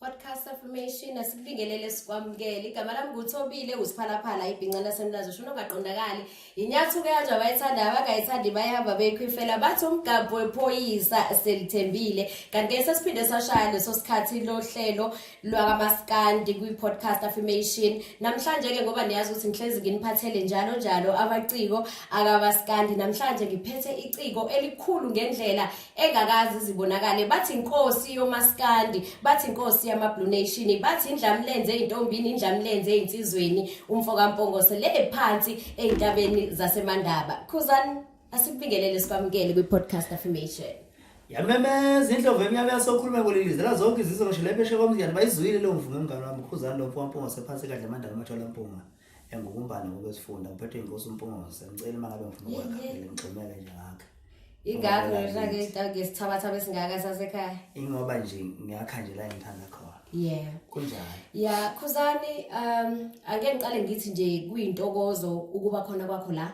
Podcast Affirmation. Asikubingelele, sikwamukele. Igama lami nguThobile uSiphalaphala, ibhinca lasemlazi, shona ungaqondakali. Inyathuke kanje, abayithandayo abangayithandi bayahamba beyikhwifela, bathi umgabho wephoyisa selithembile. Kanti ke sesiphinde sashaya leso sikhathi lohlelo lwakamaskandi kwi-Podcast Affirmation. Namhlanje ke, ngoba niyazi ukuthi ngihlezi nginiphathele njalo njalo abaciko akamaskandi, namhlanje ngiphethe iciko elikhulu ngendlela engakazi zibonakale. Bathi inkosi yomaskandi, bathi inkosi yama-Blue Nation, bathi indlamlenze ey'ntombini, indlamlenze ey'nsizweni, umfo kaMpongose le phansi ey'ntabeni zaseMandaba. Khuzani, asikubingelele, sikwamukele kwi-Podcast Affirmation. Yamemeza indlovu emnyama yasokhuluma kulilizela zonke izizwe, ngisho lepheshe komziyane bayizwile leyo mvume. Mngane wami, uKhuzani lo mfo waMpungose phansi kadla amandla amathola mpunga engukumbane ngokwesifunda, ngiphethwe inkosi uMpungose. Ngicela uma ngabe ngifuna ukwakha vele ngixhumeke nje ngakhe. Ingakho ngisho ngesithabatha besingaka sasekhaya. Ingoba nje ngiyakha nje la engithanda khona. Kunjalo. Ya, Khuzani, ake ngiqale ngithi nje kuyintokozo ukuba khona kwakho la.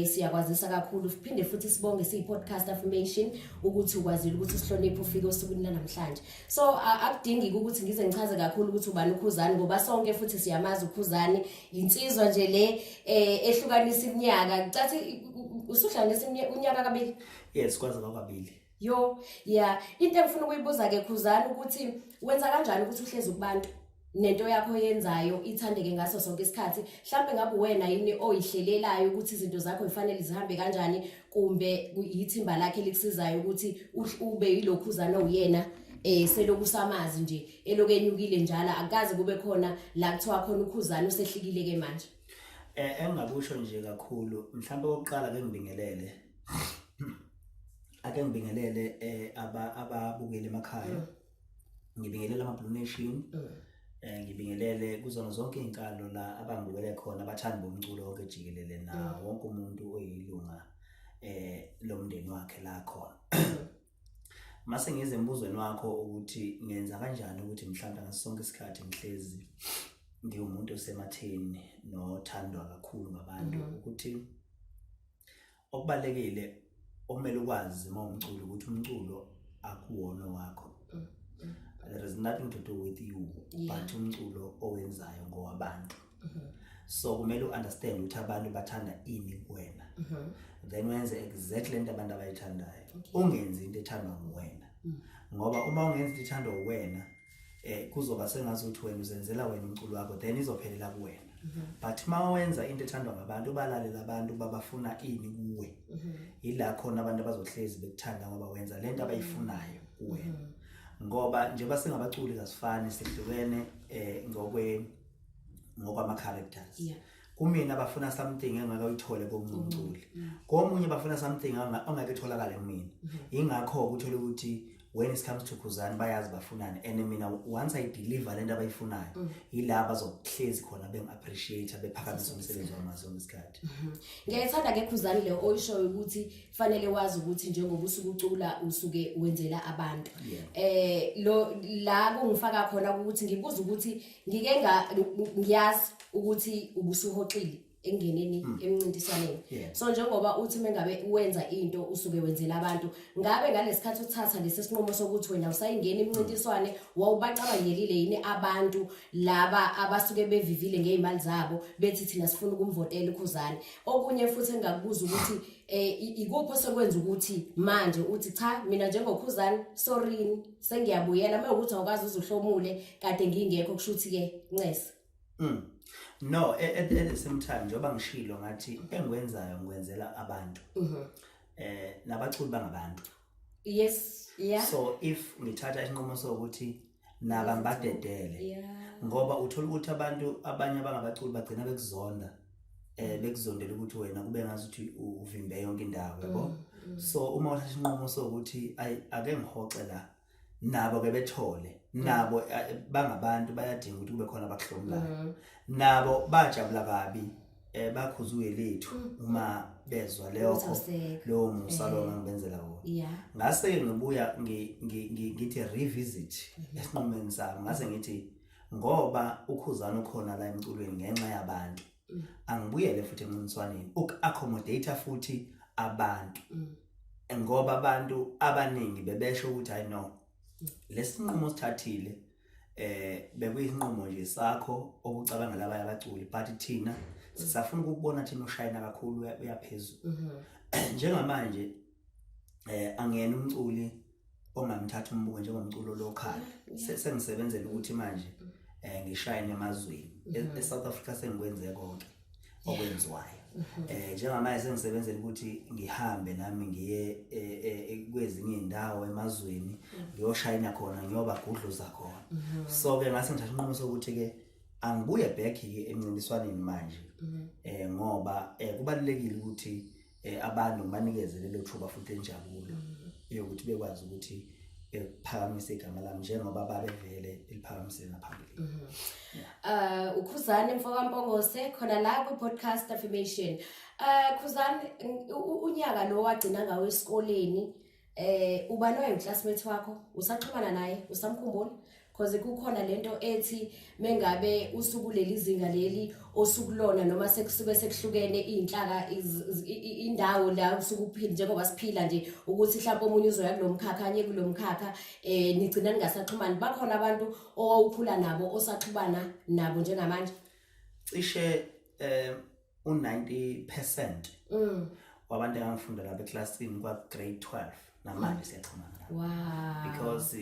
Siyakwazisa kakhulu, siphinde futhi sibonge siyi Podcast Affirmation ukuthi ukwazile ukuthi sihloniphe ufike osukwini namhlanje. So akudingiki ukuthi ngize ngichaze kakhulu ukuthi ubani uKhuzani, ngoba sonke futhi siyamazi uKhuzani. Insizwa nje le ehlukanisa iminyaka. Ngicathi usuhlanganisa unyaka kabili. Yes, kwaze kwakabili. Yo, yeah, into engifuna ukuyibuza ke, Khuzani, ukuthi wenza kanjani ukuthi uhlezi kubantu nento yakho oyenzayo ithandeke ngaso sonke isikhathi? Mhlawumbe ngabe wena yini oyihlelelayo ukuthi izinto zakho zifanele zihambe kanjani, kumbe yithimba lakhe likusizayo ukuthi ube yilokhuzana owuyena seloku samazi nje, eloku enyukile njalo, akukaze kube khona la kuthiwa khona uKhuzani usehlikile ke manje? Engingakusho nje kakhulu mhlawumbe, okokuqala ake ngibingelele, ake ngibingelele ababukeli emakhaya, ngibingelele ama Blue Nation, ngibingelele kuzona zonke izinkalo la abangibukele khona, abathandi bomculo wonke jikelele, na wonke umuntu oyilunga lomndeni wakhe la khona. Mase ngize embuzweni wakho ukuthi ngenza kanjani ukuthi mhlawumbe ngaso sonke isikhathi ngihlezi ngiwumuntu osematheni nothandwa kakhulu ngabantu, ukuthi okubalekile okumele ukwazi uma umculo ukuthi umculo akuwona wakho. There is nothing to do with you, but umculo owenzayo ngowabantu. So kumele u-understand ukuthi abantu bathanda ini kuwena, then wenze exactly lento abantu abayithandayo. Ungenzi into ethandwa nguwena, ngoba uma ungenza into ethandwa uwena, kuzoba sengazuthi wena uzenzela wena umculo wakho, then izophelela kuwena. But uma wenza into ethandwa ngabantu, balalela abantu babafuna ini kuwe, ila khona abantu abazohlezi bekuthanda, ngoba wenza lento abayifunayo kuwena. Ngoba njengoba singabaculi kasifani, sihlukene ngokwama characters. Kumina bafuna something engeke uyithole komunye umculi, komunye bafuna something ongeke itholakale kumina. Ingakho ukuthola ukuthi when it comes to Khuzani bayazi bafunani, and mina once I deliver lento abayifunayo, yila bazohlezi khona bengi-appreciate, bephakamisa umsebenzi wami ngaso sonke isikhathi. Ngiyayithanda ke, Khuzani, le oyishoyo ukuthi fanele wazi ukuthi njengoba usuke ucula usuke wenzela abantu. Lo la kungifaka khona ukuthi ngibuza ukuthi ngike nga ngiyazi ukuthi ubusuhoxile engeneni emncintiswaneni. So njengoba uthi mengabe wenza into usuke wenzela abantu, ngabe ngalesikhathi uthatha lesi sinqumo sokuthi wena usayingena imincintiswane, wawubacabangelile yini abantu laba abasuke bevivile ngezimali zabo bethi thina sifuna ukumvotela uKhuzani? Okunye futhi engakubuza ukuthi ikuphi osekwenza ukuthi manje uthi cha, mina njengoKhuzani, sorry, sengiyabuyela, mewukuthi awukazi uzuhlomule kade ngingekho, kusho ukuthi ke ncese? No, at the same time, njengoba ngishilo ngathi engikwenzayo ngikwenzela abantu. Nabaculi bangabantu. So if ngithatha isinqumo sokuthi naba ngibadedele, ngoba uthola ukuthi abantu abanye abangabaculi bagcina bekuzonda, bekuzondela ukuthi wena kube ngazuthi uvimbe yonke indawo, yabo. So uma uthatha isinqumo sokuthi ay, ake ngihoxe la, nabo ke bethole, nabo bangabantu, bayadinga ukuthi kube khona abakuhlomulayo. Nabo bajabula kabi, bakhuzuke lethu uma bezwa leyo Ukuthi awusekho. Lowo musa lo ngangibenzela wona. Ngase ngibuya ngithi revisit esinqumeni sami, ngase ngithi ngoba uKhuzani ukhona la emculweni ngenxa yabantu, angibuyele futhi emncintiswaneni uku-accommodate futhi abantu, ngoba abantu abaningi bebesho ukuthi I know lesinqumo sithathile. Bekuyinqumo nje sakho okucabanga labanye abaculi, but thina sisafuna ukubona thina ushayina kakhulu, uyaphezulu. Njengamanje angiyena umculi ongamthatha umbuke njengomculo local. Sengisebenzela ukuthi manje ngishayine emazweni. ESouth Africa sengikwenze konke okwenziwayo. Njengamanje sengisebenzela ukuthi ngihambe nami ngiye kwezinye indawo emazweni, ngiyoshayina khona, ngiyobagudluza khona. So ke ngase ngithatha inqumo sokuthi ke angibuye back ke emncintiswaneni manje, ngoba kubalulekile ukuthi abantu ngibanikeze lelo thuba futhi enjabulo yokuthi bekwazi ukuthi bephakamise igama lami njengoba babevele eliphakamisile ngaphambili. UKhuzani mfoka Mpongose khona la kwi podcast Affirmation. Khuzani, unyaka lo wagcina ngawo esikoleni, ubani owaye-classmate wakho? Usaxhumana naye? Usamkhumbula? Because kukhona lento ethi mengabe usuku leli zinga leli osukulona noma sekusuke sekuhlukene iy'nhlaka, indawo la usuke uphila, njengoba siphila nje, ukuthi mhlawumbe omunye uzoya kulo mkhakha, anye kulo mkhakha, nigcina ningasaxhumani. Bakhona abantu owawukhula nabo osaxhumana nabo njengamanje? Cishe u90% wabantu engangifunda lapha eklasini kwa grade 12 namanje siyaxhumana nabo. Because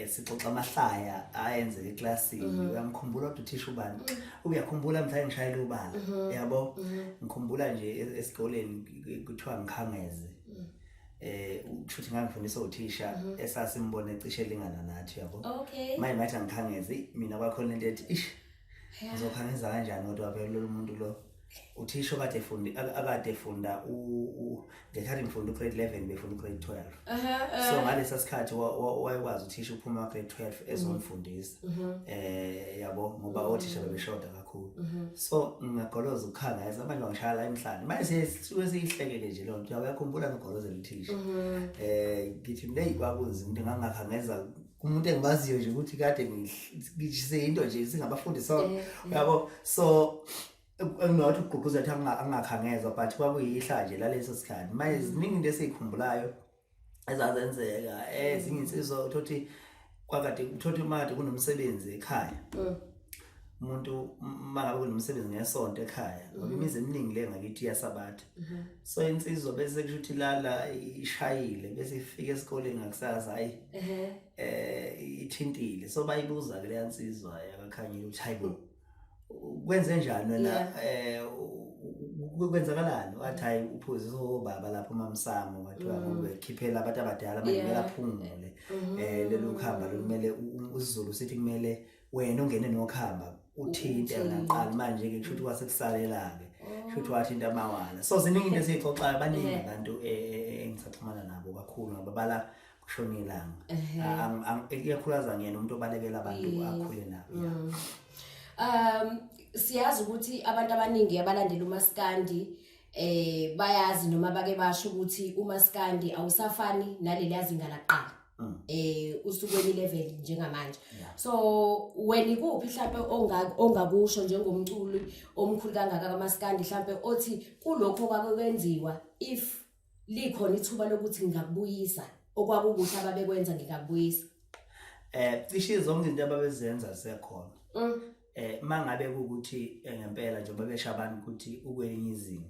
sixoxa amahlaya ayenzeka eklasini. Uyamkhumbula kodwa uthisha ubani? Uyakhumbula mhla ngishayela ubala? Yabo, ngikhumbula nje esikoleni kuthiwa ngikhangeze, kusho ngangifundisa uthisha esasimbona ecishe lingana nathi, yabo. Manje ngathi angikhangeze mina, kwakhona into ethi ish, ngizokhangeza kanjani kodwa phela lo muntu lo, uthisha okade efunda, akade efunda ngekhathi ngifunda u-grade 11, befunda u-grade 12. So ngalesa sikhathi wayekwazi uthisha uphuma grade 12 ezomfundisa, yabo, ngoba othisha bebeshoda kakhulu. So ngingagoloza ukukhangeza, manje bangishaya la emhlane. Manje sisuke siyihlekele nje lonto, uyakhumbula ngigolozela uthisha? Ngithi mina, eyi, kwakunzima into ngangakhangeza kumuntu engimaziyo nje ukuthi kade ngishise into nje singabafundi sonke, yabo. So enginothi ukugqugquzela ukuthi angakhangezwa, but kwakuyihla nje laleso sikhathi. Manje ziningi into esiyikhumbulayo ezazenzeka. Ezinye insizwa uthothi kwakade uthothi uma kade kunomsebenzi ekhaya, umuntu uma ngabe kunomsebenzi ngesonto ekhaya, ngoba imizi eminingi le ngakithi iyasabatha, so insizwa bese kusho ukuthi lala ishayile, bese ifika esikoleni ngakusasa, hayi, ithintile. So bayibuza ke leya nsizwa yakakhanyile ukuthi, hayibo, kwenze njani wena? Kwenzakalani? Wathi, hayi, uphuzisa obaba lapho mamsamo. Wathiwa ngokukhiphela abantu abadala manje kumele aphungule lelo khamba lokumele usiZulu sithi kumele wena ungene nokhamba uthinte ngaqala. Manje ke kusho ukuthi kwasekusalela ke, kusho ukuthi wathinta amawala. So ziningi into esiyixoxayo. Baningi abantu engisaxhumana nabo kakhulu, ngoba bala kushona ilanga. Ikakhulukazi ngiyena umuntu obalekela abantu akhule nabo, yeah. Siyazi ukuthi abantu abaningi abalandela umaskandi bayazi noma bake basho ukuthi umaskandi awusafani naleli zinga laqala. Usukweni level njengamanje. So wena ikuphi mhlawumbe ongakusho njengomculi omkhulu kangaka kaMaskandi, mhlawumbe othi kulokho kwakwenziwa, if likhona ithuba lokuthi ngingakubuyisa okwakukuhle ababekwenza, ngingakubuyisa? Cishe zonke izinto ababezenza zisekhona. Mangabe kuukuthi ngempela njengoba besho abantu ukuthi ukwelinye izinga,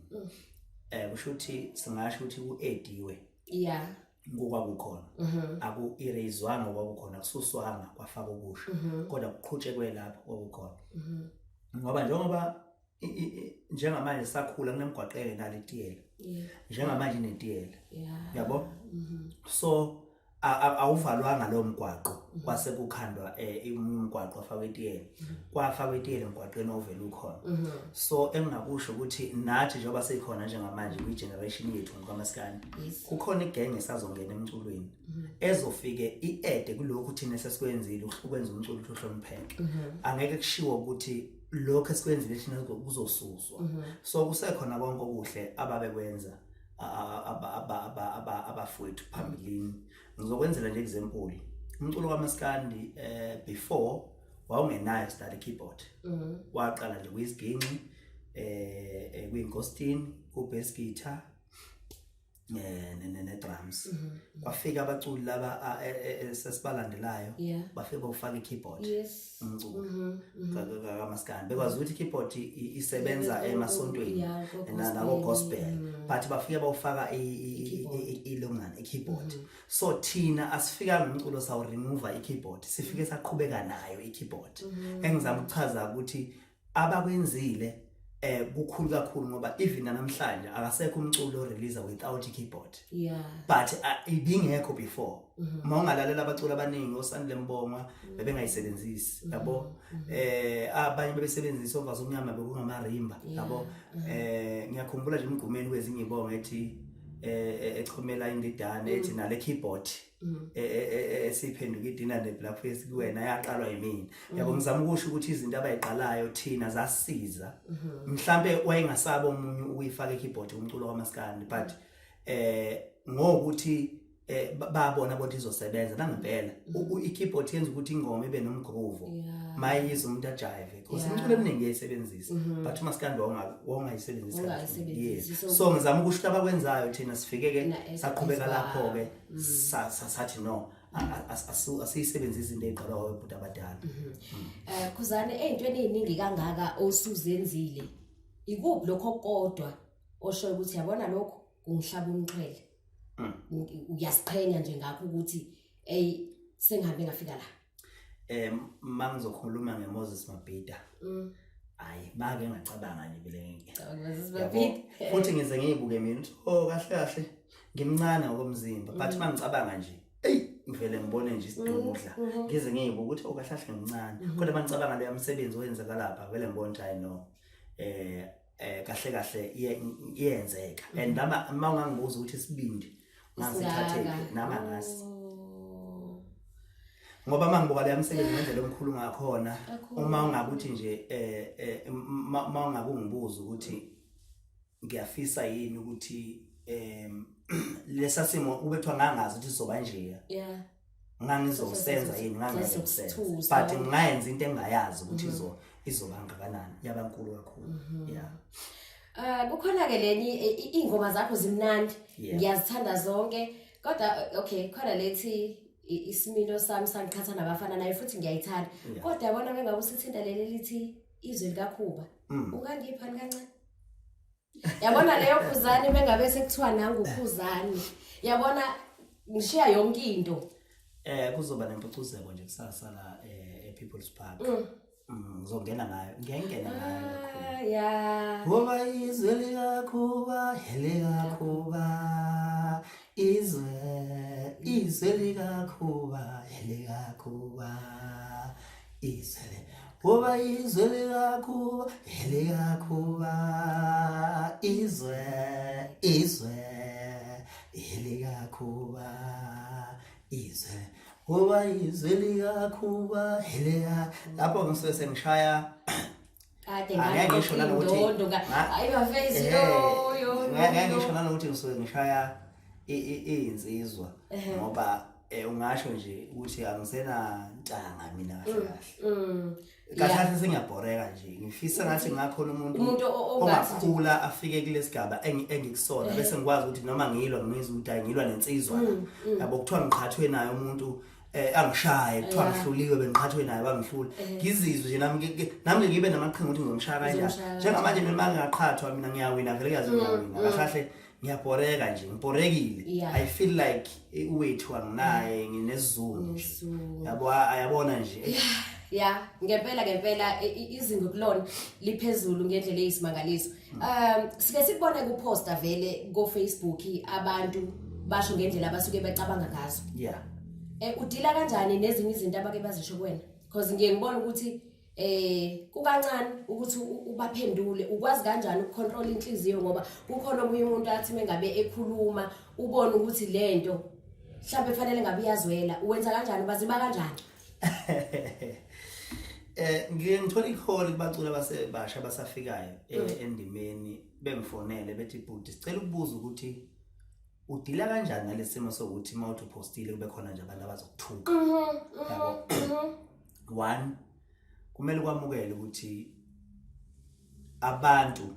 kusho ukuthi singasho ukuthi ku-addiwe kokwakukhona. Aku-erasewanga okwakukhona, kususwanga kwafaka okusha, kodwa kuqhutshekwe lapho kwakukhona, ngoba njengoba njengamanje sakhula kunemigwaqo engenalo itiyela, njengamanje inetiyela, yabo. So awuvalwanga lowo mgwaqo kwase kukhandwa umgwaqo wafakwa itiyela, kwafakwa itiyela emgwaqeni ovela ukhona. So engingakusho ukuthi nathi njengoba sikhona njengamanje kwi-generation yethu ngokamaskandi, kukhona igenge esazongena emculweni ezofike i-adde kulokhu thina esesikwenzile ukwenza umculo ukuthi uhlonipheke. Angeke kushiwo ukuthi lokhu esikwenzile thina kuzosuswa. So kusekhona konke okuhle ababekwenza abafowethu phambilini. Ngizokwenzela nje example, umculo kaMaskandi before wawungenayo study keyboard. Waqala nje kuyisiginci, kuyinkostini, ku bass guitar. Ne drums. Kwafika abaculi laba sesibalandelayo, bafika bawufaka i-keyboard umculo kamaskandi, bekwazi ukuthi i-keyboard isebenza emasontweni nako gospel, but bafika bawufaka ilongana i-keyboard. So thina asifikanga umculo sawu remove i-keyboard, sifike saqhubeka nayo i-keyboard. Engizama ukuchaza ukuthi abakwenzile kukhulu kakhulu, ngoba even namhlanje akasekho umculo release without i-keyboard, but ibingekho before. Uma ungalalela abaculi abaningi, oSandile Mbongwa, bebengayisebenzisi, yabo. Abanye bebesebenzisa ovazo omnyama, bekungamarimba, yabo. Ngiyakhumbula nje umgqumeni kwezinye ibongo ethi echomela indidane, ethi nale keyboard esiphenduka idina neblack face kuwena yaqalwa yimina, yabo. Ngizama ukusho ukuthi izinto abayiqalayo thina zasiza. Mhlambe wayengasaba omunye ukuyifaka i-keyboard umculo kamaskandi, but ngokuthi babona ukuthi izosebenza nangempela. I-keyboard yenza ukuthi ingoma ibe nomgroove, mayizwa umuntu ajive, because imiculo eminingi iyayisebenzisa, but umaskandi wawungayisebenzisi kahle. Ungayisebenzisi. Yes. So ngizama ukusho ukuthi abakwenzayo thina sifike ke saqhubeka lapho ke, sathi no, asiyisebenzisi into eziqalwa obhuti abadala. Khuzani, ey'ntweni ey'ningi kangaka osuzenzile, ikuphi lokho kodwa oshoyo ukuthi yabona lokhu kungihlaba umxhwele, uyasiqhenya nje ngakho ukuthi ey, sengihambe ngafika la? Mangizokhuluma ngeMoses Mabhida, hayi, make ngacabanga nje vele. Cabanga Moses Yabo, Mabhida. Futhi ngize ngiyibuke mina ukuthi oh, kahle kahle ngimncane ngokomzimba, but mangicabanga nje, eyi, ngivele ngibone nje isidudla, ngize ngiyibuke ukuthi oh, kahle kahle ngimncane, kodwa mangicabanga leya msebenzi owenzeka lapha, vele ngibona ukuthi hayi no, kahle kahle iyenzeka. And nama uma ungangibuza ukuthi isibindi ngasithathephi, Isingaka. nami angazi, ngoba uma ngibuka leya msebenzi ngendlela omkhulu ngakhona, Kakhulu. uma ungakuthi nje uma ungabe ungibuza ukuthi ngiyafisa yini ukuthi lesa simo ubethwa, ngangazi ukuthi sizoba nje, ngangizosenza yini, ngangeke ngisenze, Sazokusithusa. but ngingayenza into engingayazi ukuthi izoba ngakanani, yaba nkulu kakhulu, yeah. Kukhona ke lenye iy'ngoma zakho zimnandi, ngiyazithanda zonke, kodwa okay, khona lethi isimilo sami sangiqhatha nabafana, nayo futhi ngiyayithanda, kodwa yabona mengabe usithinta leli lithi izwe likakhuba, ungangiphani kancane, yabona leyo Khuzani, mengabe sekuthiwa nangu Khuzani, yabona ngishiya yonke into. Kuzoba nempucuzeko nje kusasa la e-People's Park. Ngizongena ngayo, ngiyayingena ngayo kakhulu. Ah, ya. Ngoba izwe likakhuba, elikakhuba, izwe, izwe likakhuba, elikakhuba, izwe. Ngoba izwe likakhuba, elikakhuba, izwe, izwe, elikakhuba, izwe. Ngoba izwe likakhuba, elika. Lapho ngisuke sengishaya. Kade Angeke ngisho nanokuthi indondo ayi bafezi, yo yo. Ngeke ngisho nanokuthi ngisuke ngishaya iyinsizwa, ngoba ungasho nje ukuthi angisena ntanga mina kahle kahle. Kahle kahle sengiyabhoreka nje, ngifisa ngathi ngakhona umuntu Umuntu ongathi nje- ongakhula afike kulesigaba engikusona, bese ngikwazi ukuthi noma ngilwa, ngizwe ukuthi hayi, ngilwa nensizwa la, yabo. Kuthiwa ngiqhathwe naye umuntu, angishaye, kuthiwa ngihluliwe, bengiqhathwe naye bangihlula, ngizizwe nje nami nami ngibe namaqhinga ukuthi ngizomshaya kanjani. Uzomshaya. Njengamanje mina mangingaqhathwa mina ngiyawina vele, kuyazi ngiyawina. Kahle kahle ngiyabhoreka nje, ngibhorekile. I feel like uwethu anginaye, nginesizungu nje. Nesizungu. Yabo, ayabona nje. Ya, ngempela ngempela, izinga kulona liphezulu ngendlela eyisimangaliso. Sike sikubone kuposta vele ko Facebook, abantu basho ngendlela abasuke becabanga ngazo. Udila kanjani nezinye izinto abake bazisho kuwena? Because ngiye ngibona ukuthi kukancane ukuthi ubaphendule. Ukwazi kanjani ukucontrol inhliziyo, ngoba kukhona omunye umuntu athi mengabe ekhuluma ubone ukuthi lento mhlawumbe kufanele ngabe iyazwela? Uwenza kanjani, ubaziba kanjani? Ngike ngithola i-call kubaculi abasebasha abasafikayo endimeni, bengifonele bethi, "Bhuti, sicela ukubuza ukuthi udila kanjani nalesi simo sokuthi uma uthi upostile kube khona nje abantu abazokuthuka?" Yabo, one, kumele kwamukele ukuthi abantu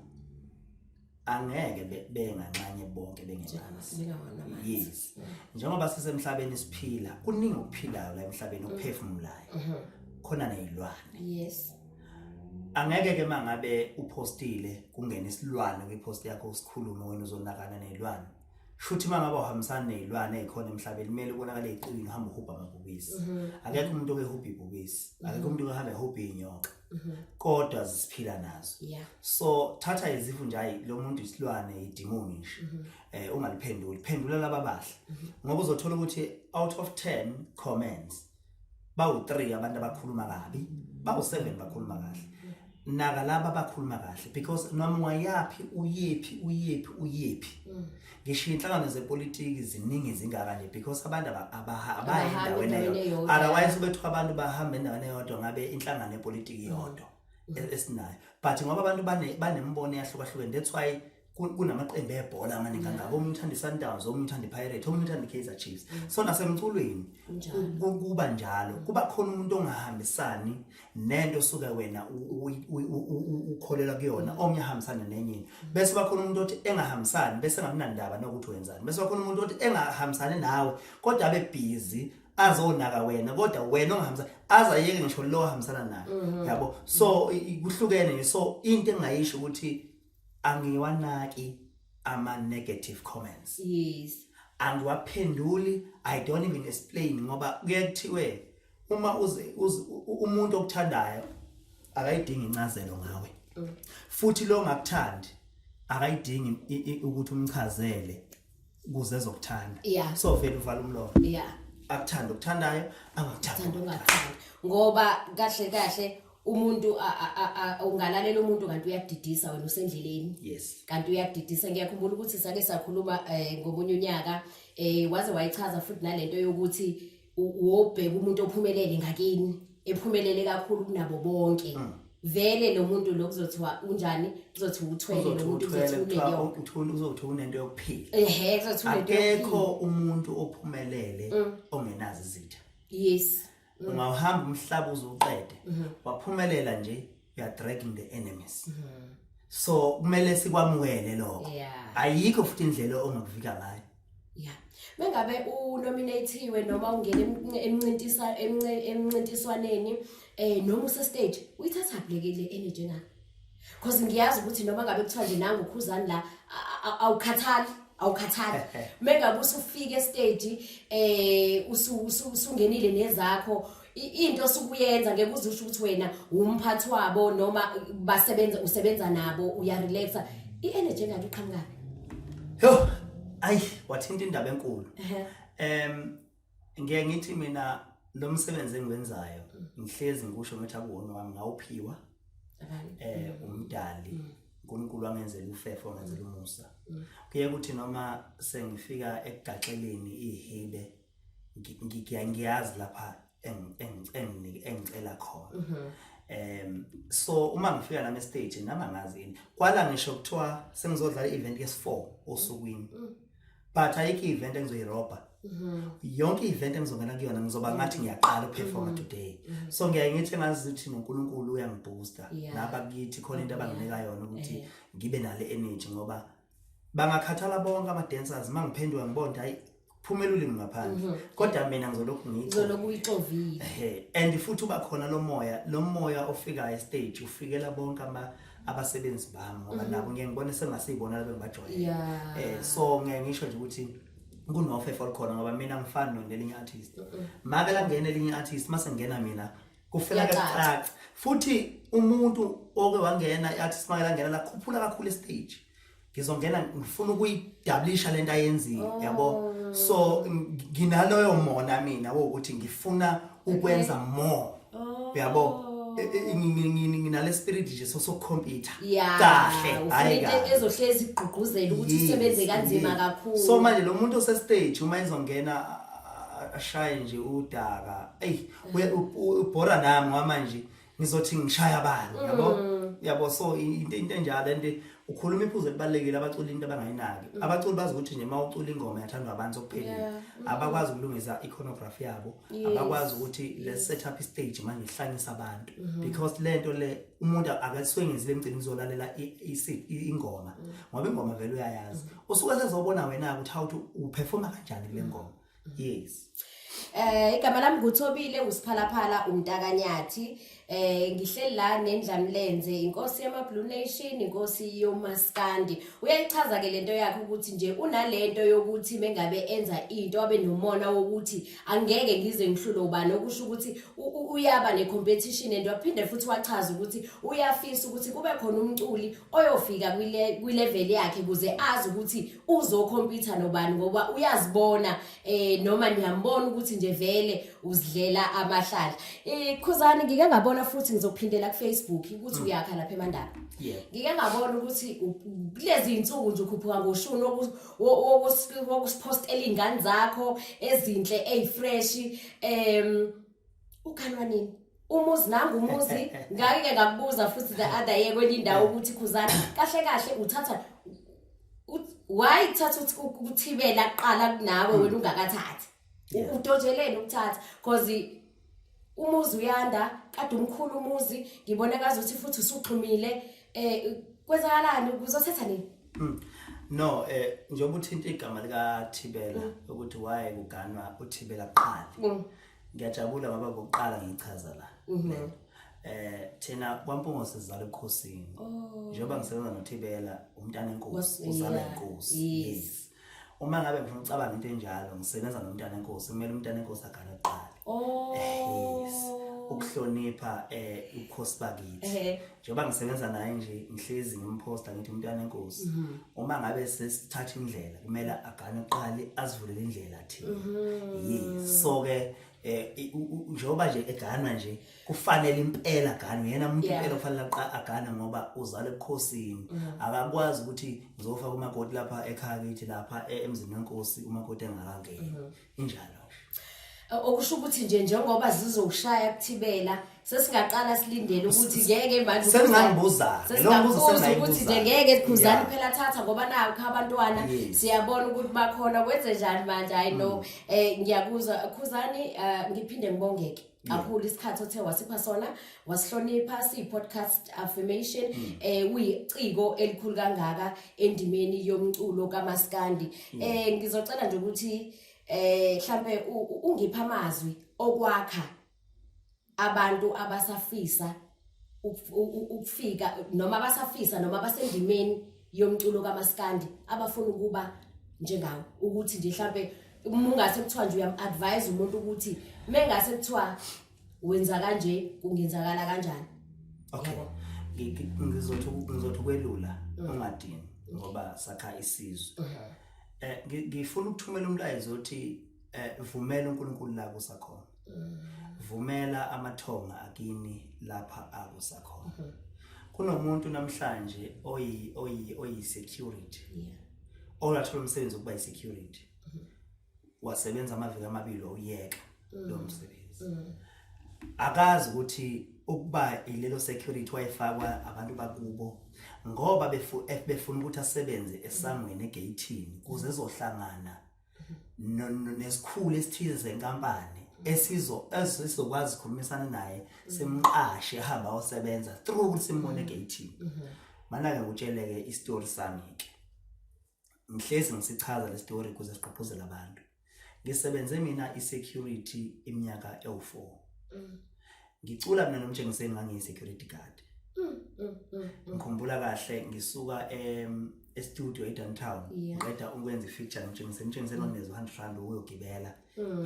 Angeke benganxanye bonke bengemanzi. Bengawona amanzi. Yes, njengoba sisemhlabeni siphila, kuningi okuphilayo la emhlabeni, okuphefumulayo, khona nezilwane. Angeke ke mangabe upostile kungena isilwane kwipost yakho usikhulume, wena uzonakana nezilwane. Shuthi mangabe uhambisana nezilwane ezikhona emhlabeni, kumele ubonakale eziqiwini uhamba uhubha amabhubesi. Akekho umuntu okehubha ibhubesi, akekho umuntu ohamba ehubha inyoka, kodwa zisiphila nazo. So thatha izifu nje, hayi lo muntu isilwane, idimoni nje, ungaliphenduli, phendula laba bahle, ngoba uzothola ukuthi out of 10 comments bawu3 abantu abakhuluma kabi, bawu7 bakhuluma kahle. Naka laba abakhuluma kahle, because noma ungayapi, uyephi, uyephi, uyephi, ngisho inhlangano zepolitiki ziningi zingaka nje, because abantu abayi Abahambi endaweni endaweni eyodwa. eyodwa. Otherwise ubethiwa abantu bahamba endaweni eyodwa, ngabe inhlangano yepolitiki yodwa esinayo, but ngoba abantu banembono eyahlukahlukene, that's why kunamaqembu ebhola amaningi kangaka. Omunye uthanda i-Sundowns, omunye uthanda i-Pirates, omunye uthanda i-Kaizer Chiefs. So nasemculweni Kunjalo. kuba njalo, kuba khona umuntu ongahambisani nento osuke wena ukholelwa kuyona, omunye ahambisane nenye into, bese bakhona umuntu othi engahambisani bese engakunandaba nokuthi wenzani, bese bakhona umuntu othi engahambisani nawe kodwa abe busy azonaka wena, kodwa wena ongahambisani azayeke ngisho lo ohambisana naye, yabo. So kuhlukene nje. So into engingayisho ukuthi angiwanaki ama negative comments. Angiwaphenduli, I don't even explain, ngoba kuye kuthiwe uma uze umuntu okuthandayo akayidingi incazelo ngawe, futhi lo ongakuthandi akayidingi ukuthi umchazele ukuze ezokuthanda. So vele uvala umlomo. Akuthanda okuthandayo, angakuthandi thanda ungakuthandi, ngoba kahle kahle umuntu ungalalela umuntu kanti uyakudidisa wena usendleleni. Kanti uyakudidisa. Ngiyakhumbula ukuthi sake sakhuluma ngomunye unyaka, waze wayichaza futhi nalento yokuthi wobheka umuntu ophumelele ngakini, ephumelele kakhulu kunabo bonke. Vele lo muntu lo kuzothiwa unjani? Kuzothiwa uthwele lo muntu, kuzothiwa unenyoka. Uzothiwa unento yokuphila. Ehe, kuzothiwa unento Akekho yokuphila. umuntu ophumelele ongenazo izitha. Ungawuhamba umhlaba uzuqede, waphumelela nje, you are dragging the enemies. So kumele sikwamukele lokho. Ayikho futhi indlela ongakuvika ngayo. Yeah. Mengabe unominatiwe noma ungena emncintiswaneni noma use stage, uyithatha phi le energy engaka? Because ngiyazi ukuthi noma ngabe kuthiwa nje nangu uKhuzani la, awukhathali, awukhathali. Mengabe usufika estage usungenile nezakho, into osukuyenza ngeke uzusho ukuthi wena umphathi wabo noma basebenza, usebenza nabo, uyarelaxa. I-energy engaka iqhamuka? Yo, ayi, wathinta indaba enkulu. Ngiye ngithi mina lo msebenzi engiwenzayo, ngihlezi ngikusho ngithi akuwona wami, ngawuphiwa Abantu. Umdali uNkulunkulu wangenzela ufefo, wangenzela umusa. Kuye kuthi noma sengifika ekugaxeleni ihibe, ngiyazi lapha engicela khona. So uma ngifika nami stage, nami angazi yini kwala, ngisho kuthiwa sengizodlala i-event yesi4 osukwini, but ayikho i-event engizoyirobha. Yonke i-event engizongena kuyona ngizoba ngathi ngiyaqala ukuperforma today. So ngiyaye ngithi engazi ukuthi noNkulunkulu uyangiboosta, nabakithi khona into abanginika yona ukuthi ngibe nale energy, ngoba bangakhathala bonke ama-dancers, uma ngiphenduka ngibona ukuthi hayi, phumela ulimi ngaphandle, kodwa mina ngizolokhu ngiyixova. Uzoloku uyixovile. Ehhe, and futhi uba khona lo moya ofikayo estage, ufikela bonke abasebenzi bami, ngoba nabo ngiye ngibone sengasiyibona labo engibajwayele. So ngiye ngisho nje ukuthi kunofefe olukhona, ngoba mina ngifani nelinye artist. Make la ngena elinye artist, mase ngena mina kufela Kuyacaca. kucaca. Futhi umuntu oke wangena, i-artist make langena lakhuphula kakhulu estage, ngizongena ngifuna ukuyidoublisha lento ayenzile, yabo. So nginaloyo mona mina wokuthi ngifuna ukwenza more, yabo. Nginale spirit nje so sokucompete kahle, ufuna hayi into kabi. ezohlezi igqugquzela ukuthi usebenze kanzima kakhulu. So manje lo muntu osestage uma ezongena ashaye nje udaka, eyi, ubhora nami ngoba manje Ngizothi ngishaya abantu, yabo. So into enjalo, and ukhuluma iphuzu elibalekile, abaculi into abangayinaki. Abaculi bazi ukuthi nje uma ucula ingoma yathandwa abantu, sokuphelile. Abakwazi ukulungisa ichoreography yabo, abakwazi ukuthi le set up stage manje ihlanyisa abantu, because lento le umuntu akasuke ngenzile emgcini uzolalela ingoma, ngoba ingoma vele uyayazi, usuke sezobona wena ukuthi how to uperforma kanjani kule ngoma, yes. Igama lami nguThobile uSiphalaphala umntakanyathi. Ngihleli la nendlamlenze, inkosi yama Blue Nation, inkosi yomaskandi. Uyayichaza ke lento yakhe ukuthi nje unalento yokuthi mengabe enza into abe nomona wokuthi angeke ngize ngihlule ubani, okusho ukuthi uyaba ne competition, and waphinde futhi wachaza ukuthi uyafisa ukuthi kube khona umculi oyofika kwi level yakhe ukuze azi ukuthi uzocompete nobani, ngoba uyazibona noma niyambona ukuthi nje vele uzidlela amahlahla. Khuzani, ngike ngabona futhi ngizophindela ku Facebook ukuthi uyakha lapha eMandaba. Ngike ngabona ukuthi kulezi insuku nje ukhuphuka ngoshuni wokusipostela izingane zakho ezinhle ezifresh. Ukhanwa nini? Umuzi nangu umuzi, ngake ke ngakubuza futhi the other year kwenye indawo ukuthi Khuzani, kahle kahle uthatha why kuthatha ukuthi ukuthibela kuqala kunawe wena ungakathathi? Udojeleni ukuthatha? Because umuzi uyanda, kade umkhulu umuzi, ngibona ngazuthi futhi usuxhumile. Kwenzakalani, kuzothatha nini? No, njengoba uthinta igama lika Thibela ukuthi why kuganwa uThibela kuqala. Ngiyajabula ngoba kokuqala ngichaza la. Thina kwaMpungo sizala ebukhosini. Njengoba ngisebenza noThibela, umntana enkosi, uzalwa inkosi. Yes. Uma ngabe ngifuna ukucabanga into enjalo, ngisebenza nomntana enkosi, kumele umntana enkosi agane kuqala. Yes. Ukuhlonipha ubukhosi bakithi. Njengoba ngisebenza naye nje, ngihlezi ngimposta ngithi umntwana enkosi. Uma ngabe sesithatha indlela, kumele agane kuqala, azivulele indlela thina. Yes. So ke njengoba nje eganwa nje, kufanele impela aganwe yena umuntu, impela kufanele agane ngoba uzalwa ebukhosini. Akakwazi ukuthi ngizofaka umakoti lapha ekhaya kithi lapha emzini wenkosi, umakoti engakangeni. Injalo nje. Okusho ukuthi nje njengoba zizokushaya kuThibela, sesingaqala silindele ukuthi ngeke manje Sengingangibuza lo mbuzo. Sesingabuza ukuthi nje ngeke Khuzani phela thatha, ngoba nakho abantwana siyabona ukuthi bakhona, kwenze njani manje? I know, ngiyakuzwa Khuzani. Ngiphinde ngibongeke kakhulu isikhathi othe wasipha sona, wasihlonipha siyi-podcast affirmation. Uyiciko elikhulu kangaka endimeni yomculo kamaskandi. Ngizocela nje ukuthi mhlambe ungipha amazwi okwakha abantu abasafisa ukufika noma abasafisa noma abasendimeni yomculo kaMaskandi, abafuna ukuba njengawe, ukuthi nje mhlambe uma ungase kuthiwa nje uyam-advise umuntu ukuthi mengase kuthiwa wenza kanje, kungenzakala kanjani? Okay. Yabo. Ngizothi ukwelula, ungadini, ngoba sakha isizwe. Ngifuna ukuthumela umlayezo othi vumela uNkulunkulu la kusakhona. Vumela amathonga akini lapha akusakhona. Kunomuntu namhlanje oyi security. Olathola umsebenzi wokuba yi-security. Wasebenza amaviki amabili, uyeka lo msebenzi. Akazi ukuthi ukuba ilelo security wayefakwa abantu bakubo ngoba befuna ukuthi asebenze esangweni, egeyithini, kuze ezohlangana nesikhulu esithize senkampani esizokwazi ukukhulumisana naye, simqashe, ahamba ayosebenza through ukuthi simbone egeyithini. Mana-ke ngikutsheleke isitori sami-ke, ngihlezi ngisichaza le story ukuze sigqugquzele abantu. Ngisebenze mina i-security iminyaka ewu-4, ngicula mina noMtshengiseni, ngangiyi-security guard. Ngikhumbula kahle ngisuka e-studio e-downtown, ngiqeda ukwenza i-feature noMtshengiseni. UMtshengiseni wanginikeza u-R100 ukuyogibela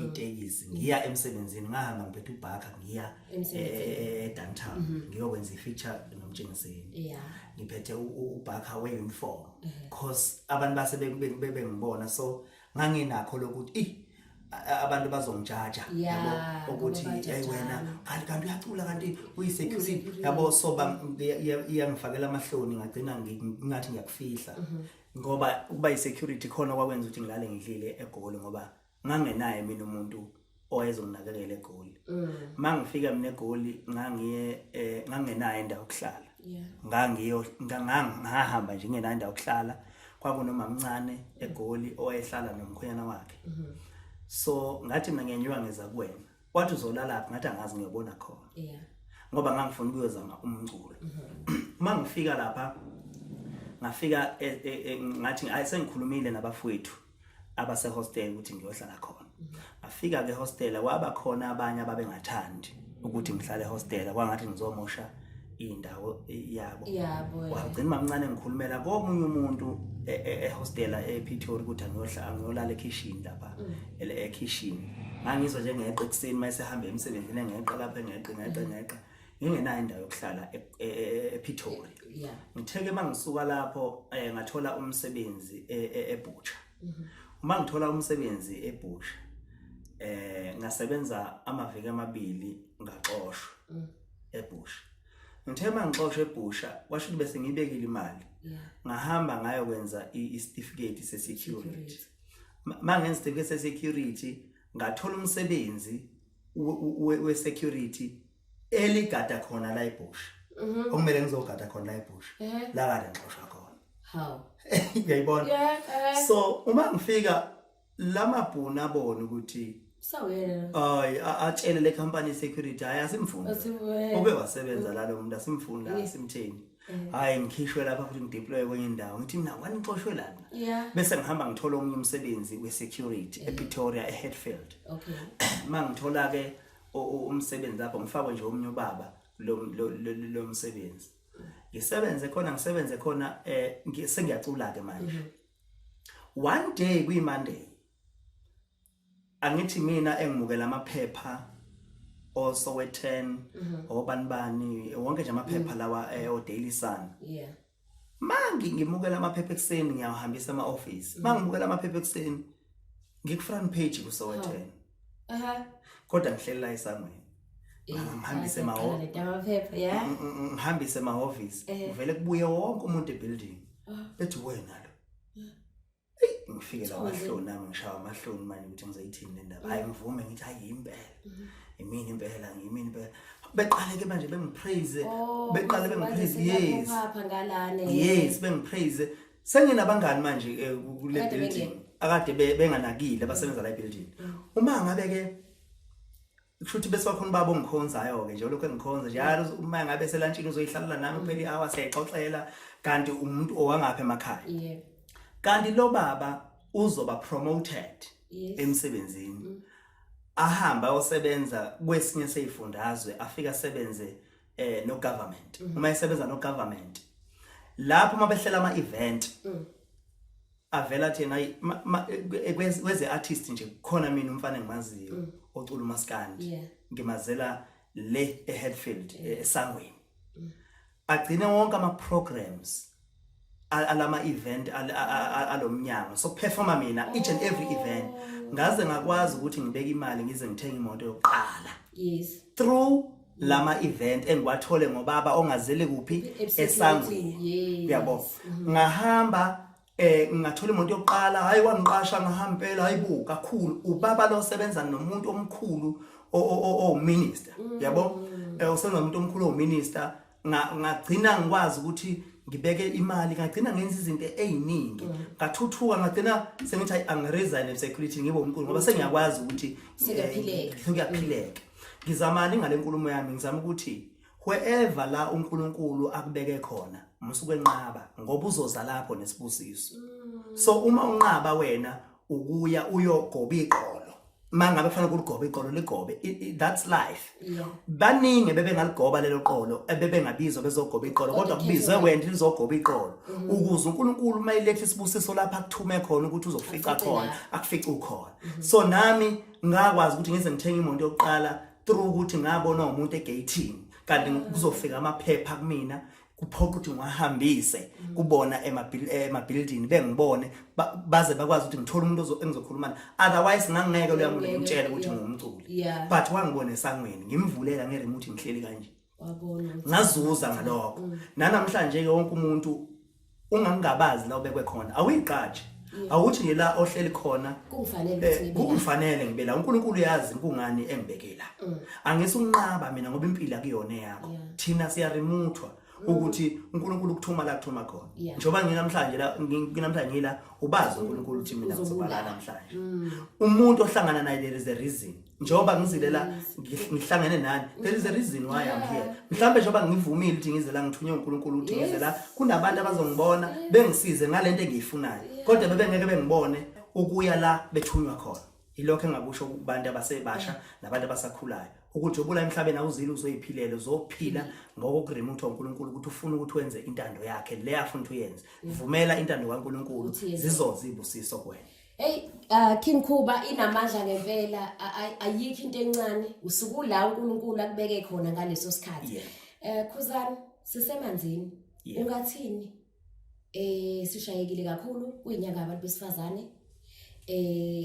itekisi ngiya emsebenzini. Ngahamba ngiphethe ubhakha ngiya Emsebenzini. E-downtown ngiyokwenza i-feature noMtshengiseni, ngiphethe ubhakha we-uniform, cause abantu base bengibona, so nganginakho lokuthi abantu bazongijaja, yabo, ukuthi ngoba hey wena, bajajana. kanti uyacula, kanti uyi-security. Uyi-security. Yabo, so iyangifakela amahloni, ngagcina ngingathi ngiyakufihla, ngoba ukuba yi-security khona kwakwenza ukuthi ngilale ngidlile eGoli, ngoba ngangenaye mina umuntu. owayezonginakekela eGoli. Mangifika mina eGoli ngangiye ngangenayo indawo yokuhlala. Ngangiyo ngahamba nje ngenayo indawo yokuhlala. Kwakunomamncane eGoli owayehlala nomkhwenyana wakhe. So ngathi mina ngiyenyuka ngeza kuwena. Wathi uzolala laphi? Ngathi angazi, ngiyobona khona. Ngoba ngangifuna ukuyozama umculo. Uma ngifika lapha ngafika ngathi ayi, sengikhulumile nabafowethu abase hostel ukuthi ngiyohlala khona. Ngafika ke hostel, kwaba khona abanye ababengathandi ukuthi ngihlale hostel, kwangathi ngizomosha indawo yabo. Wagcina mamncane ngikhulumela komunye umuntu ehostela ePretoria ukuthi angiyohlala, angiyolala ekitchen lapha, ekitchen. Ngangizwa nje ngeqa ekuseni mayesehamba emsebenzini, engeqa lapha, engeqa, ngeqa, ngeqa, ngingenayo indawo yokuhlala ePretoria. Ngitheke mangisuka lapho ngathola umsebenzi eButcher. Uma ngithola umsebenzi eButcher, ngasebenza amaviki amabili, ngaxoshwa eButcher. Ngithe mangixoshwa eButcher, kwasho ukuthi bese ngibekile imali. Ngahamba ngayokwenza isitifiketi se-security. Mangenza isitifiketi se-security, ngathola umsebenzi we-security eligada khona la eButcher, okumele ngizogada khona la eButcher, la kade ngixoshwa khona. How? Uyayibona? Yeah. So uma ngifika lamabhunu abona ukuthi Sawena. Ay, atshele le company security, hayi, asimfuni. Asimfuni. Uke wasebenza la lo muntu, asimfuni la, asimtheni. Hayi, ngikhishwe lapha futhi ngideploy kwenye indawo. Ngithi mina wanixoshwe lana. Bese ngihamba ngithola omunye umsebenzi we-security ePretoria, eHatfield. Mangithola ke umsebenzi lapho, ngifakwe nje omunye ubaba lo msebenzi. Ngisebenze khona, ngisebenze khona, sengiyacula ke manje. One day kuyi Monday, angithi mina engimukela amaphepha oSowetan, obani bani, wonke nje amaphepha lawa o Daily Sun. Mangi ngimukela amaphepha ekuseni, ngiyawahambisa ema office. Mangimukela amaphepha ekuseni, ngiku front page ku Sowetan. Kodwa ngihleli la esangweni. Ngihambise Amaphepha, yeah. Ngihambise emahhovisi, kuvele kubuye wonke umuntu ebuilding, bethi wena lo. Eyi, ngifike la amahloni ami, ngishawa amahloni manje ukuthi ngizoyithini le ndaba. Hayi, ngivume, ngithi hayi, impela imini, impela ngiyimini impela. Beqale ke manje bengipraise. Oh, Beqale bengipraise, yes. Phapha ngalane. Yes, bengipraise, senginabangani manje kule Akade building bengekho. akade benganakile abasebenza la ebuilding. Uma ngabe ke kusho ukuthi bese wakhona ubaba ongikhonzayo ke nje, lokho engikhonza njalo, uma ngabe selantshini uzoyihlalela nami kuphela i-hour, siyayixoxela, kanti umuntu owangapha emakhaya. Kanti lo baba uzoba promoted emsebenzini, ahamba ayosebenza kwesinye seyifundazwe, afika asebenze no government. Uma esebenza no government lapho, uma behlela ama event, avela thina, hayi, kweze artist nje khona mina umfana engimaziyo ocula umaskandi, ngimazela le eHatfield, esangweni. Agcine wonke ama programs alama event alomnyango, so performa mina each and every event, ngaze ngakwazi ukuthi ngibeke imali ngize ngithenge imoto yokuqala through lama event engiwathole ngobaba ongazele kuphi? Esangweni. Uyabo, ngahamba ngathola imoto yokuqala, hayi, wangiqasha, ngahamba impela, hayibo, kakhulu ubaba lo sebenza nomuntu omkhulu o minister, yabo, usebenza nomuntu omkhulu o minister. Ngagcina ngikwazi ukuthi ngibeke imali, ngagcina ngenza izinto eziningi, ngathuthuka, ngagcina sengithi hayi, angiresign security, ngibe umculi ngoba sengiyakwazi ukuthi Sekuyaphileka. Sekuyaphileka. Ngizamani ngale nkulumo yami? Ngizama ukuthi wherever la uNkulunkulu akubeke khona, musuke enqaba, ngoba uzoza lapho nesibusiso. So uma unqaba wena ukuya uyogoba iqolo, mangabe kufanele ukuligoba iqolo, ligobe. That's life. Baningi bebengaligoba lelo qolo, ebebengabizwa bezogoba iqolo, kodwa kubizwe wena lizogoba iqolo, ukuze uNkulunkulu uma iletha isibusiso lapha akuthume khona ukuthi uzofica Afice khona, lapho. akufice ukhona. So nami ngakwazi ukuthi ngize ngithenge imoto yokuqala through ukuthi ngabona umuntu egate, kanti kuzofika amaphepha kumina, kuphoqa ukuthi ngiwahambise kubona emabuilding, bengibone, baze bakwazi ukuthi ngithole umuntu engizokhuluma naye. Otherwise ngangeke loya muntu Ngeke, ngimtshele ukuthi ngumculi. But wangibona esangweni ngimvulela ngeremote, ngihleli kanje. Wabona ukuthi Ngazuza ngalokho. Nanamhlanje ke wonke umuntu ungangabazi la ubekwe khona, awuyiqaji. Awuthi nje la ohleli khona kungifanele ukuthi ngibe la. Kungifanele ngibe la. uNkulunkulu uyazi kungani engibeke la. Angisunqaba mina ngoba impilo akuyona eyakho. Thina siyaremuthwa ukuthi uNkulunkulu ukuthuma la kuthuma khona. Njengoba nginamhlanje la, nginamhlanje ngila, ubazi uNkulunkulu ukuthi mina ngizoba la namhlanje. Umuntu ohlangana naye, there is a reason. Njengoba ngizile la, ngihlangene nani, there is a reason why I'm here. Mhlambe njengoba ngivumile ukuthi ngize la, ngithunywe uNkulunkulu ukuthi ngize la, kunabantu abazongibona bengisize ngalento engiyifunayo, kodwa bebengeke bengibone ukuya la bethunywa khona. Ilokho engakusho kubantu abasebasha nabantu abasakhulayo, ukuthi ubula emhlabeni awuzile uzoyiphilela, uzophila ngokokuremote uNkulunkulu ukuthi ufuna ukuthi wenze intando yakhe le afuna ukuthi uyenze. Vumela intando kaNkulunkulu, Ukuthi yenze. zizoza izibusiso kuwena. Hey, King Khuba, inamandla ngempela, ayikho into encane, usuku la uNkulunkulu akubeke khona ngaleso sikhathi. Khuzani, sisemanzini. Ungathini? Sishayekile kakhulu kuyinyanga abantu besifazane.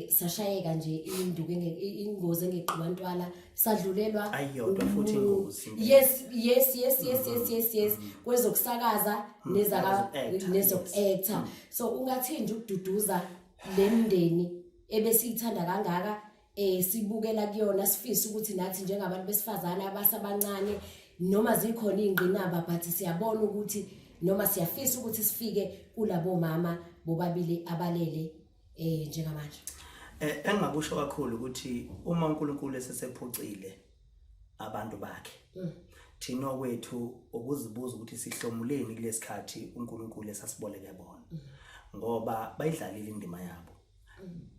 Sashayeka nje induku ingozi engeqiwa ntwala, sadlulelwa Ayiyodwa futhi ingozi. Yes. Kwezokusakaza nezaka Nezoku-actor, nezoku-actor. So ungathini nje ukududuza le mndeni ebesiyithanda kangaka, sibukela kuyona, sifisa ukuthi nathi njengabantu besifazane abasabancane, noma zikhona izingqinamba, but siyabona ukuthi noma siyafisa ukuthi sifike kulabo mama bobabili abalele njengamanje? Engingakusho kakhulu ukuthi uma uNkulunkulu esesephucile abantu bakhe, thina okwethu ukuzibuza ukuthi sihlomuleni kulesikhathi uNkulunkulu esasiboleke bona, ngoba bayidlalile indima yabo,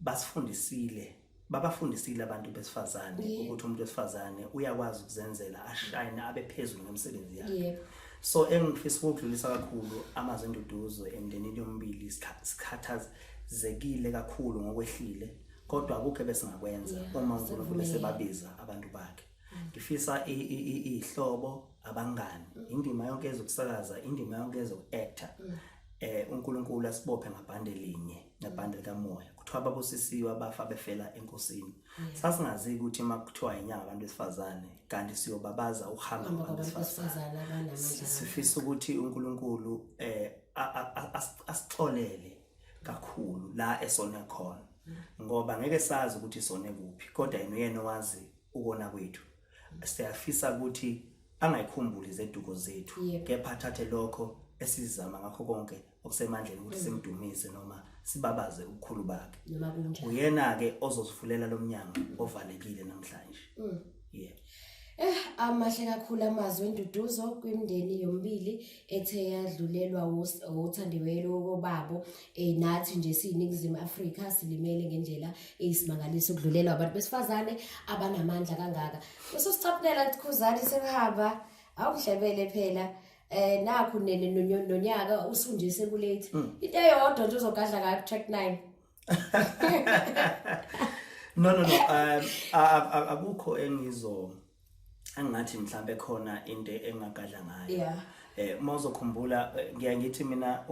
basifundisile, babafundisile abantu besifazane ukuthi umuntu wesifazane uyakwazi ukuzenzela, ashine, abe phezulu ngemisebenzi yakhe. So engifisa ukudlulisa kakhulu amazwi enduduzo emndenini yomibili, sikhathazekile kakhulu ngokwehlile, kodwa akukho ebesingakwenza uma uNkulunkulu esebabiza abantu bakhe. Ngifisa ihlobo, abangani, indima yonke ezokusakaza, indima yonke ezoku-actor, uNkulunkulu asibophe ngabhande linye, ngabhande likamoya. Kuthiwa babusisiwe abafa befela enkosini. Sasingazi ukuthi uma kuthiwa inyanga abantu besifazane, kanti siyobabaza ukuhamba Uhamba kwabantu kwabantu besifazane. besifazane abanamandla. Sifisa ukuthi uNkulunkulu asixolele kakhulu la esone khona, ngoba ngeke sazi ukuthi sone kuphi, kodwa yena uyena owazi ukona kwethu. Siyafisa ukuthi angayikhumbuli izeduko zethu, kepha athathe lokho esizama ngakho konke okusemandleni ukuthi simdumise noma sibabaze ubukhulu bakhe. Noma kunjani. Uyena-ke ozosivulela lo mnyango ovalekile namhlanje. Amahle kakhulu amazwi enduduzo kwimindeni yomibili ethe yadlulelwa wothandiweyo babo. Nathi nje siyiNingizimu Afrika silimele ngendlela eyisimangaliso ukudlulelwa abantu besifazane abanamandla kangaka. Ususicaphunela Khuzani, sekuhamba awuhlebele phela. Nakhu nonyaka usunje sekulate. Into eyodwa nje uzogadla ngayo track 9. No, no, no, akukho engizo engathi mhlambe khona into engagadla ngayo. Uma uzokhumbula, ngiya ngithi mina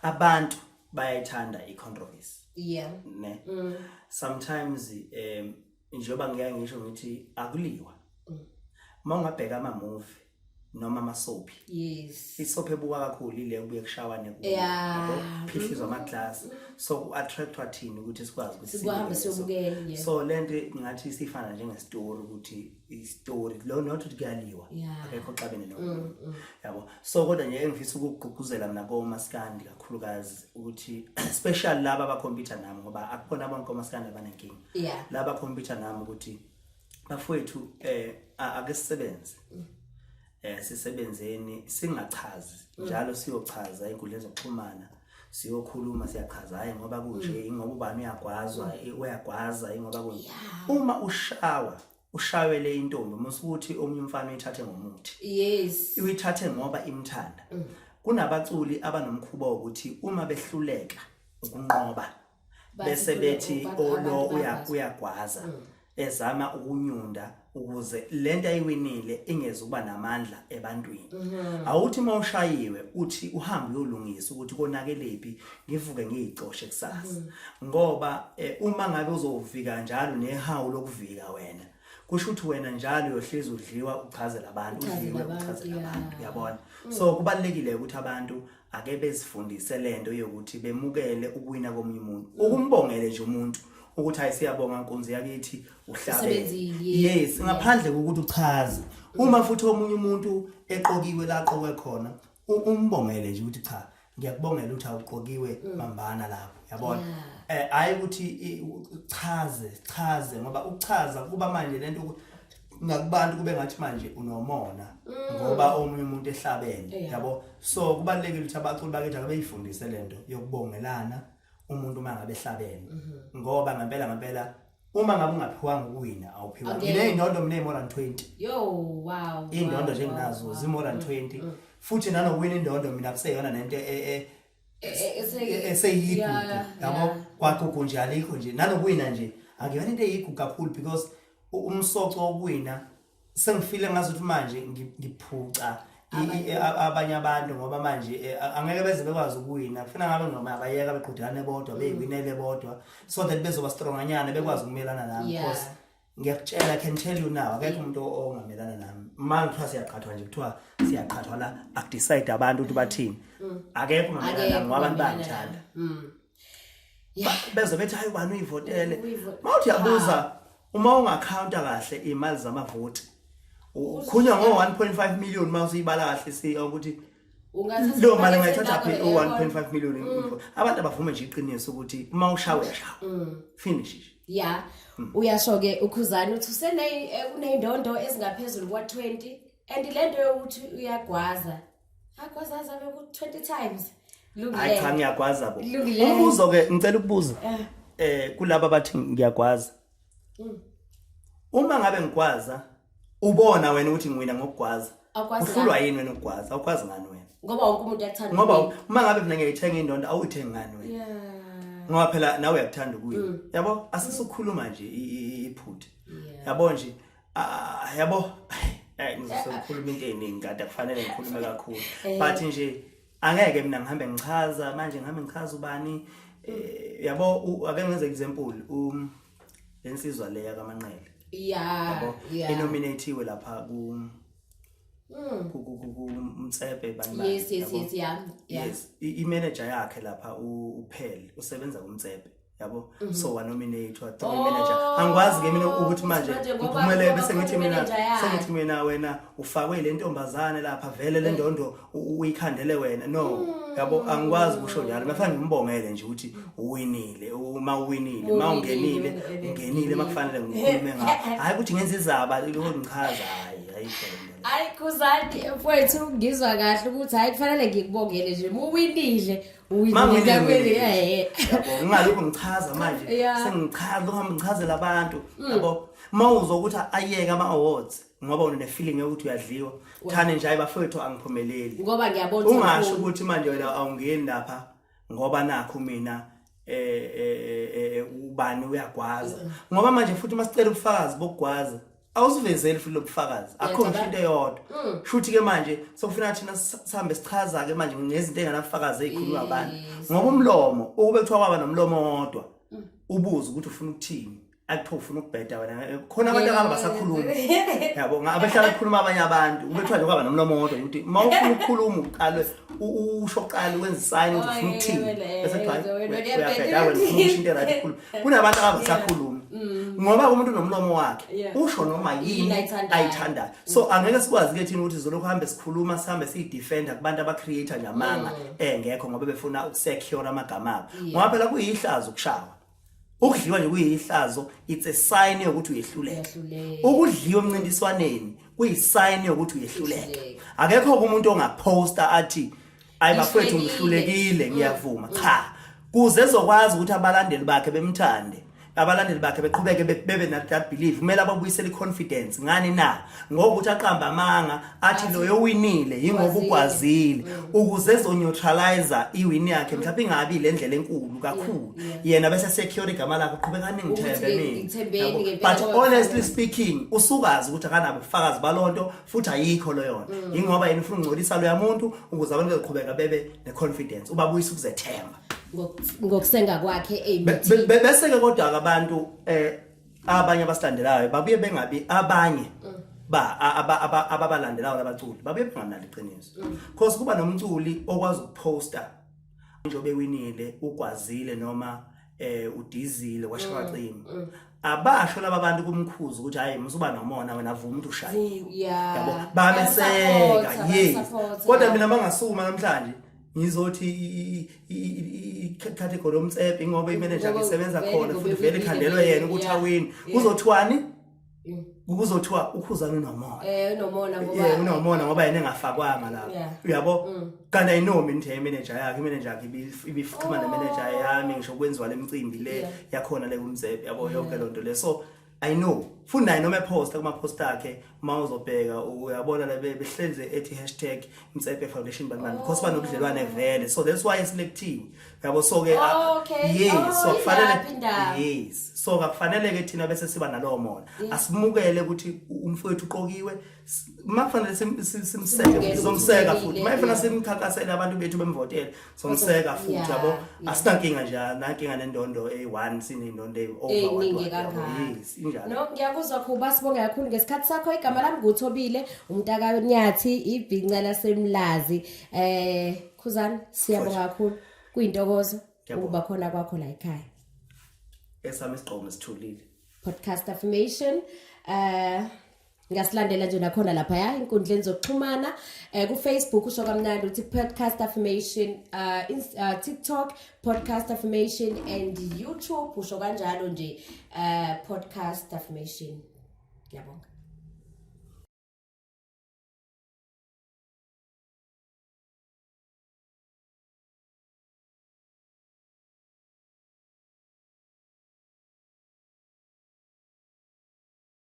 abantu bayayithanda i-controversy. Ne? Sometimes njengoba ngiya ngisho ngithi akuliwa. Uma ungabheka ama movie noma ama soap. I-soap ebuka kakhulu ile kubuye kushawane kuyo. Yabo, phihlizwa ama glass. So ku-attractwa thina ukuthi sikwazi ukuthi Sikuhambe sibukele. siyobukela, yeah. So lento ngathi sifana njenge-story, ukuthi i-story lo not ukuthi kuyaliwa. Akekho xabene lo. Yabo. So kodwa nje engifisa ukugqugquzela mina komaskandi kakhulukazi ukuthi special laba abakhompyutha nami, ngoba akubona bonke omaskandi abanenkinga. Laba khompyutha nami ukuthi bafowethu, ake sisebenze. Sisebenzeni singachazi njalo, siyochaza inkundla zokuxhumana, siyokhuluma, siyachaza, hayi ngoba kunje, ingoba ubani uyagwazwa, uyagwaza, ingoba kunje. Uma ushawa ushawele intombi, musukuthi omunye umfana uyithathe ngomuthi. Uyithathe ngoba imthanda. Kunabaculi abanomkhuba wokuthi uma behluleka ukunqoba Bathi bese bethi abantu lo bayagwaza. uyagwaza, ezama ukunyunda ukuze lento ayiwinile ingeze ukuba namandla ebantwini. Awuthi mawushayiwe uthi uhambe uyolungisa ukuthi konakelephi, ngivuke ngiyicoshe kusasa, ngoba uma ngabe uzovika njalo nehawu lokuvika wena, kusho ukuthi wena njalo uyohlezi udliwa uchazela abantu, Uchazela udliwe abantu, uchazela abantu, uyabona? So kubalekile ukuthi abantu Ake bezifundise lento yokuthi bemukele ukuwina komunye umuntu, ukumbongele nje umuntu ukuthi hayi, siyabonga nkunzi yakithi, uhlabe. Usebenzile. Yes, ngaphandle kokuthi uchaze. Uma futhi omunye umuntu eqokiwe la aqokwe khona, umbongele nje ukuthi cha, ngiyakubongela ukuthi awuqokiwe, bambana lapho, yabona. Hayi ukuthi uchaze chaze, ngoba ukuchaza kuba manje lento ngakubantu kube ngathi manje unomona ngoba omunye umuntu ehlabene. Yabo, so kubalulekile ukuthi abaculi bakithi akabeyifundise lento yokubongelana umuntu uma ngabe ehlabene, ngoba ngempela ngempela uma ngabe ungaphiwanga ukuwina, awuphiwa. Nginey'ndondo mina more than 20. Yo, wow. Iy'ndondo nje enginazo zi-more than 20, futhi nanokuwina indondo mina kuseyona nento eseyigugu, yabo. Kwagugu nje alikho nje, nanokuwina nje akuyona into eyigugu kakhulu, because umsoco wokuwina sengifile ngazuthi manje ngiphuca abanye abantu, ngoba manje angeke beze bekwazi ukuwina. Kufuna ngabe noma abayeka beqhudelane bodwa, beyiwinele bodwa, so that bezoba stronganyana, bekwazi ukumelana nami, because ngiyakutshela, I can tell you now, akekho umuntu ongamelana nami. Uma kuthiwa siyaqhathwa nje, kuthiwa siyaqhathwa la, akudecide abantu ukuthi bathini, akekho ongamelana nami, ngoba abantu bayangithanda. Beze bethi hayi, ubani uyivotele. Mawuthi uyabuza, uma ungacounta kahle imali zamavoti, ukhunywa ngo-1.5 million. Uma usuyibala kahle siya ukuthi Ungathatha leyo mali imali ungayithatha phi? esendako. U-1.5 million. Abantu abavume nje iqiniso ukuthi uma ushawa, uyashawa, finish nje. Ya, uyasho ke uKhuzani uthi usene uneyindondo ezingaphezulu kwa-20, and lento yokuthi uyagwaza, agwaza azabe ku-20 times. Hayi cha, ngiyagwaza bo. Lungile. Umbuzo ke ngicela ukubuza kulaba abathi ngiyagwaza, uma ngabe ngigwaza, ubona wena ukuthi ngiwina ngokugwaza? Awukwazi. Uhlulwa yini wena ukugwaza? Awukwazi ngani wena? Ngoba wonke umuntu uyakuthanda Ngoba ukuwina. uma ngabe mina ngiyayithenga indondo, awuyithengi ngani wena? Ngoba phela nawe uyakuthanda ukuwina, yabo. Asisukhuluma nje iphutha, yabo nje. Ah, yabo, ngizokhuluma into eziningi kade kufanele ngikhulume kakhulu, but nje angeke mina ngihambe ngichaza manje, ngihambe ngichaza ubani, yabo. Ake ngenze example, lensizwa leya kaManqele, yabo, enominatiwe lapha ku Mtsepe bani bani, yes yabo. yes yeah. Yes, i-manager yakhe lapha uPhel usebenza kuMtsepe, yabo, so wanominatwa through i-manager. Angikwazi ke mina ukuthi manje manje ngiphumele ngoba bese ngithi khona mina i-manager yakhe. Sengithi mina wena ufakwe le ntombazane lapha, vele le ndondo uyikhandele wena. No, yabo, angikwazi ukusho njalo. Mafana ngimbongele nje ukuthi uwinile, uma uwinile, uma ungenile, ungenile, makufanele ngikhulume ngakho, hayi ukuthi ngenze izaba lokho ngichaza. Hayi, ayikho le nto le. Hayi Khuzani mfowethu, ngizwa kahle ukuthi hayi, kufanele ngikubongele nje muwinile. Mangiwinile, uwinile. Yabo, ngingalokhu ngichaza manje, sengichaza, uhamba ngichazela abantu, yabo. Uma uzwa ukuthi ayeke ama-awards ngoba une-feeling yokuthi uyadliwa, thane nje hayi bafowethu, angiphumeleli. Ngoba ngiyabona ukuthi Ungasho awukhoni. Ukuthi manje wena awungeni lapha ngoba nakho mina ubani uyagwaza, ngoba manje futhi masicela ubufakazi bokugwaza, awusivezeli futhi lobufakazi, akho ngisho into eyodwa. Shuthi ke manje sokufuna thina sihambe sichaza ke manje ngezinto enganabufakazi ezikhulunywa abantu, ngoba umlomo ukube kuthiwa kwaba nomlomo wodwa, ubuze ukuthi ufuna ukuthini, akuthiwa ufuna ukubheda wena. Khona abantu abahamba basakhuluma, yabo, abahlala kukhuluma abanye abantu. Ube kuthiwa nje kwaba nomlomo wodwa ukuthi uma ufuna ukukhuluma uqale usho, uqale wenze sign ukuthi ufuna ukuthini, bese kuthiwa hayi, uyabheda wena, ufuna ukusho into e-right khuluma. Kunabantu abasakhuluma ngoba umuntu unomlomo wakhe, usho noma yini Yini ayithandayo. ayithandayo. So angeke sikwazi ke thina ukuthi sizolokhu hambe sikhuluma, sihambe siyidefenda kubantu abacreator nje amanga engekho ngoba befuna ukusecure amagama abo, ngoba phela kuyihlazo ukushawa, ukudliwa nje kuyihlazo. It's a sign yokuthi uyehluleka. Uyahluleka. Ukudliwa emncintiswaneni kuyisign yokuthi uyehluleka. Uyehluleka. Akekho umuntu ongaposta athi ayi bafowethu, Ngihlulekile. ngihlulekile, ngiyavuma. Cha, kuze ezokwazi ukuthi abalandeli bakhe bemthande, abalandeli bakhe beqhubeke bebe na that belief, kumele ababuyisele i-confidence. Ngani na? Ngokuthi aqamba amanga athi loyo winile yingoba Ugwazile. ugwazile, ukuze ezoneutralize iwin yakhe, mhlawumbe ingabi le ndlela enkulu kakhulu, yena bese secure igama lakhe, uqhubekani ngithembe Ukuthi mina. ngithembeni Yabo. ngempela But ngoba honestly speaking, usukazi ukuthi akanabo ubufakazi balonto futhi ayikho leyo nto, ingoba yena ufuna ukungcolisa loya muntu ukuze abantu bezoqhubeka bebe ne-confidence, ubabuyisa ukuzethemba. Ngokusenga kwakhe eyimithini. Bese-ke kodwa-ke abantu abanye abasilandelayo babuye bengabi abanye. Ba ababalandelayo labaculi babuye benganalo iqiniso. Because kuba nomculi okwazi ukuposta njengoba ewinile ugwazile noma udizile kwashaqacima. Abasho laba bantu kumkhuza ukuthi hayi, musuba nomona wena, vuma ukuthi ushayiwe. Yabo, bameseka, yes. Bayamsupporta, Kodwa mina mangasukuma namhlanje ngizothi i-category yoMotsepe, ngoba imanager Ngoba isebenza vele khona ngoba futhi vele ewinile ikhandelwe vele, yena ukuthi awini, kuzothiwani? Kuzothiwa uKhuzani unomona. Unomona ngoba Yeah, unomona ngoba yena engafakwanga lapho. Uyabo, kanti ayinomi nje imanager yakhe, imanager yakhe ibifuna nemanager yami, ngisho kwenziwa lemicimbi le yakhona le kuMotsepe, yabo, yonke lonto le. So I know futhi naye noma eposta kuma post akhe, uma uzobheka uyabona la behlenze ethi #MotsepeFoundation bani bani, because banobudlelwane vele, so that's why selectiwe, yabo. So ke yes, Oh, so kufanele ilaphi indaba. Yes, so akufanele ke thina bese siba nalowo mona. Asimukele ukuthi umfowethu uqokiwe. Makufanele simseke, Simukele ukuthi sizomseka ubekile, futhi mayefuna simkhankasele, abantu bethu bemvotele, somseka futhi, yabo. Asinankinga nje, nankinga nendondo eyi-1, sinendondo eyi-over Ey'ningi one, yabo. kangaka. Yes, injalo. No, ngiyakuzwa Khuba, sibonge kakhulu ngesikhathi sakho. Igama lami nguThobile, umntakaNyathi, ibhinca laseMlazi. Khuzani, siyabonga kakhulu. Kuyintokozo Ngiyabonga. ukuba khona kwakho la ekhaya. Esami isigqoko sithulile. Podcast Affirmation. Ngasilandela nje nakhona lapha ya inkundleni zokuxhumana, ku Facebook usho kamnandi uthi Podcast Affirmation, TikTok Podcast Affirmation and YouTube usho kanjalo nje, Podcast Affirmation. Ngiyabonga.